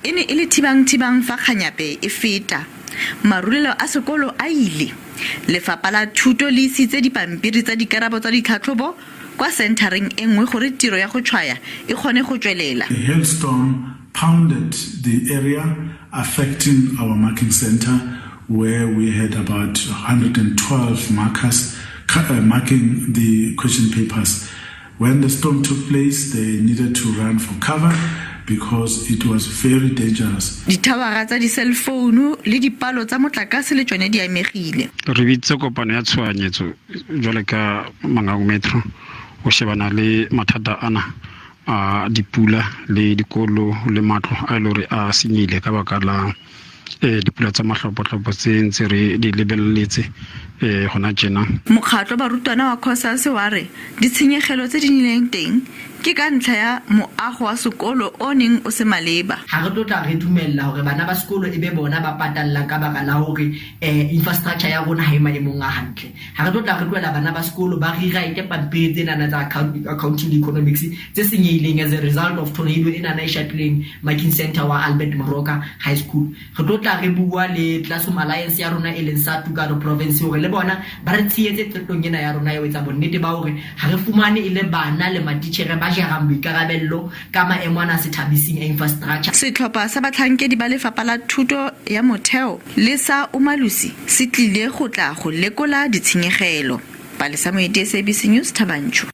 E ne e le thibang-thibang fa kganyape e feta. Marulelo a sekolo a ile. Lefapha la Thuto le isitse dipampiri tsa dikarabo tsa ditlhatlhobo kwa senthareng e nngwe gore tiro ya go tshwaya e kgone go tswelela. A hailstorm pounded the area, affecting our marking center where we had about 112 markers marking the question papers. When the storm took place, they needed to run for cover because it was very dangerous. Dithawara tsa diselfounu le dipalo tsa motlakase le tšone di amegile. Re bitse kopano ya tshohanyetso jwale ka Mangaung Metro go shebana le mathata ana a dipula le dikolo le matlo a e le gore a senyehile ka baka la dipula tsa mahlophohlopho tse ntse re di lebeletse gona tjena. Mokgatlo barutwana wa Cosas wa re ditshenyegelo tse di nnileng teng ke ka ntlha ya moago wa sekolo o neng o se maleba. Ha re tlo tla re dumella hore bana ba sekolo e be bona ba patallang ka baka la hore infrastructure ya rona ha e maemong a hantle. Ha re tlo tla re tlohela bana ba sekolo ba rewrite pampiri tsenana tsa accounting le economics tse senyehileng as a result of tornado enana e shapileng marking center wa Albert Moroka High School. Re tlo tla re bua le Classroom Alliance ya rona e leng SADTU ka province hore le bona ba re tshehetse qetong ena ya rona ya ho etsa bonnete ba hore ha re fumane e le bana le matitjhere ba jarang boikarabello ka maemo ana a se thabising a infrastructure. Setlhopha sa batlhankedi ba Lefapha la Thuto ya Motheo le sa Umalusi se tlile go tla go lekola ditshenyegelo. Palesa Moeti, SABC News, Thaba Nchu.